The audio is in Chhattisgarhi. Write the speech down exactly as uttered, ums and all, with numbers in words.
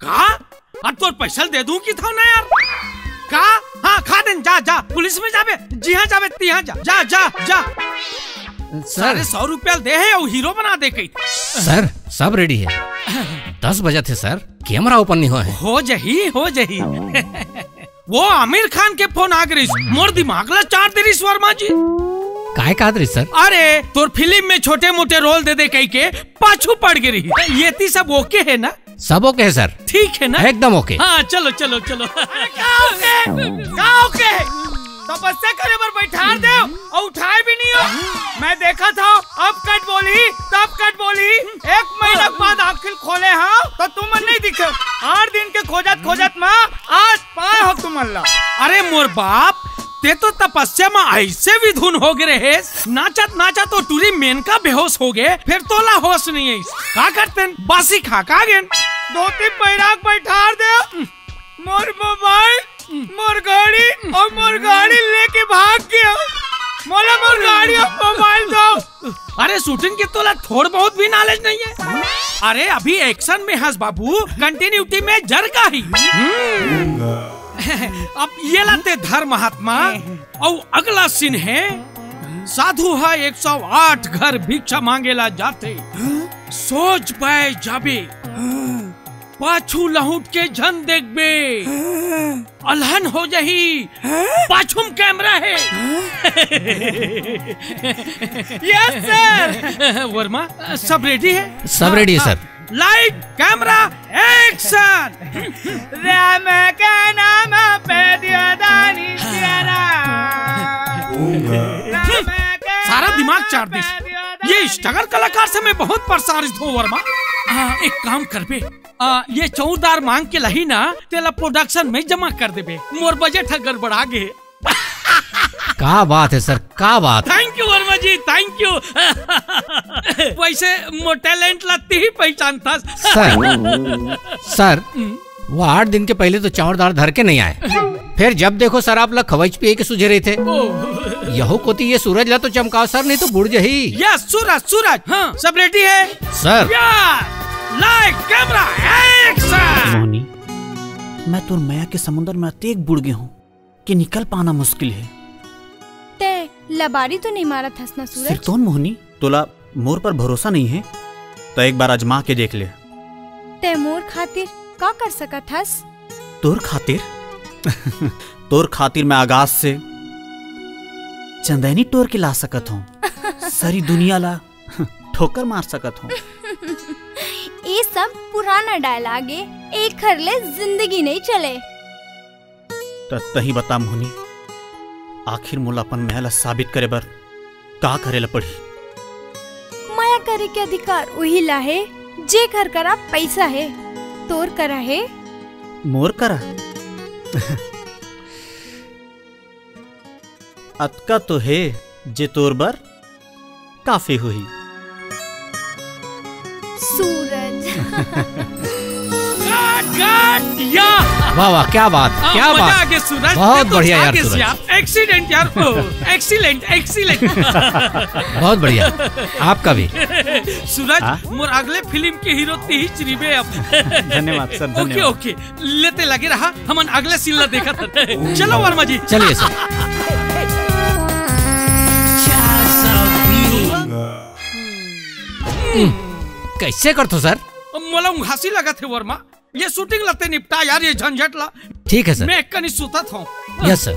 का? अब तोर पैसा दे दूं कि था ना यार। का? हाँ, खा देन, जा, जा, पुलिस में जाबे, जिहां जाबे, तिहां जा, जा, जा, जा। सर। सारे सौ रुपया दे हे, अउ हीरो बना दे कही। सर, सब रेडी हे। दस बजे थे सर, कैमरा ओपन नहीं हुआ है। हो जही, हो जही। वो आमिर खान के फोन आ गे रिहिस, मोर दिमाग ला चार दे रिहिस वर्मा जी। काय कहत रिहिस सर? अरे, तोर फिल्म में छोटे मोटे रोल दे दे कही के पाछू पड़ गे रिहिस। ये ती सब ओके है ना? सब ओके है सर। ठीक है ना? एकदम ओके। हाँ, चलो, चलो, चलो। अरे, का ओके? का ओके? तपस्या करे बर बैठार दे अउ उठाए भी नहीं हो। मैं देखा था, अब कट बोली, तब कट बोली। एक महीना के बाद आँखी ल खोले हंव, तो तुमन नहीं दिखे। आठ दिन के खोजत खोजत मा आज पाए हंव तुमन ला। अरे मोर बाप, ते तो तपस्या मा ऐसे भी धुन हो गे रहे, नाचत नाचत तो टूरी मेनका बेहोश हो गे, फिर तोला होश नहीं है। का करतेन? बासी खा का गेन? धोती पैराक बैठार दे। मोर मोबाइल, मोर घड़ी अउ मोर गाड़ी लेके भाग गे। मोला मोर गाड़ी अउ मोबाइल दो। अरे, शूटिंग के तोला थोड़ बहुत भी नॉलेज नहीं है। अरे, अभी एक्शन में हंस बाबू, कंटिन्यूटी में जर का ही। अब ये लाते धर महात्मा। अउ अगला सीन है, साधु हा एक सौ आठ घर भिक्षा मांगे ला जाथे। सोच पाए जाबे, पाछू लहुट के झन देखबे, अलहन हो जही। पाछू म कैमरा है। Yes sir. वर्मा, सब रेडी है? सब रेडी है sir. Light, camera, action. Ram के नाम पे दिया दानी तेरा। राम के सारा दिमाग चार दिस। ये स्ट्रगल कलाकार से मैं बहुत परेशान हूँ वर्मा। आ, एक काम करबे, आ, ये चौरदार मांग के लही ना, तेला प्रोडक्शन में जमा कर देबे। मोर बजट ह गड़बड़ा गे। का बात है सर, का बात। Thank you Verma ji, thank you. वैसे मोर टैलेंट ला ती ही पहचानथस। सर, सर, वो आठ दिन के पहले तो चाउर दार धर के नहीं आए, फिर जब देखो सर आप ला खवैच पिए के सुझे रहिथे। यहो कोती ये सूरज ला तो चमकाओ सर, नहीं तो बुड़ जही। यस सूरज, सूरज, हाँ, सब रेडी है sir. Yes, light, camera, action. Mohni, मैं तोर मया के समुंदर में अतेक बुड़ गे हूँ कि निकल पाना मुश्किल है। ते लबारी तो नहीं मारत हस ना सूरज? सिरतोन मोहनी, तोला मोर पर भरोसा नहीं है, तो एक बार आजमा के देख ले। ते मोर खातिर का कर सकत हस? तोर खातिर? तोर खातिर मैं आकाश से चंदैनी टोर के ला सकत हूँ। सारी दुनिया ला ठोकर मार सकत हूँ। ये सब पुराना डायलॉग है, एक हर ले जिंदगी नहीं चले। त तही बता मोहनी, आखिर मोला अपन मया ला साबित करे बर का करे ला पड़ही? मया करे के अधिकार उही ला हे, जे घर करा पैसा हे। तोर करा हे? मोर करा? अतका तो हे, जे तोर बर काफी हुई। सूरज। या! वाह, वाह, क्या बात, हाँ, क्या मजा बात। आ गया सूरज, बहुत बढ़िया यार, सूरज। एक्सीलेंट यार, एक्सीलेंट, एक्सीलेंट। बहुत बढ़िया, आपका भी। सूरज, हाँ? मोर अगले फिल्म के हीरो ती ही चुनिबे अब। धन्यवाद सर, धन्यवाद। ओके, ओके, लेते लगे रहा, हमन अगले सीन ला देखत हन। चलो वर्मा जी। चलिए सर। हम्म, कैसे करथो सर? मोला उंघासी लगत हे वर्मा, ये शूटिंग ला ते निपटा यार, ये झंझट ला। ठीक है सर। मैं एक कनी सुतत हूँ। Yes sir.